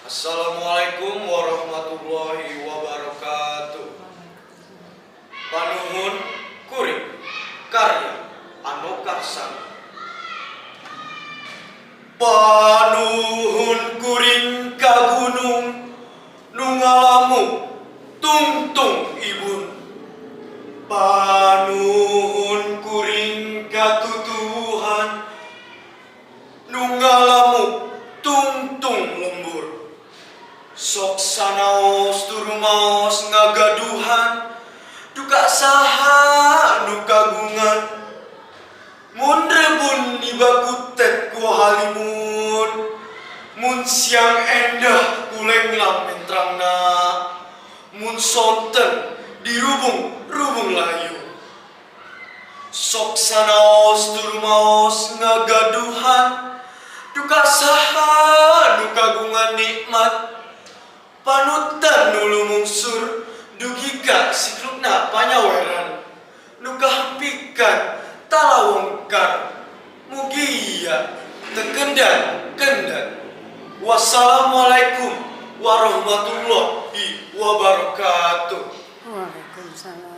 Assalamualaikum warahmatullahi wabarakatuh. Panuhun Kuring karya Anoka Sang. Panuhun kuring ka gunung nu ngalamuk tungtung ibun. Panuhun kuring ka tutuwuhan nu ngalamuk tungtung lembur. Sok sanaos turumaos ngagaduhan, duka saha nu kagungan? Mun rebun dibakutet ku halimun, mun siang endah ku lenglam mentrangna, mun sonten dirubung-rubung layu. Sok sanaos turumaos ngagaduhan, duka saha nu kagungan nikmat? Panutan nu lumungsur dugi ka siklukna panyaweran, nu kahampikan talawengkar, mugia teu kendat-kendat. Wassalamualaikum warahmatullahi wabarakatuh. Waalaikumsalam.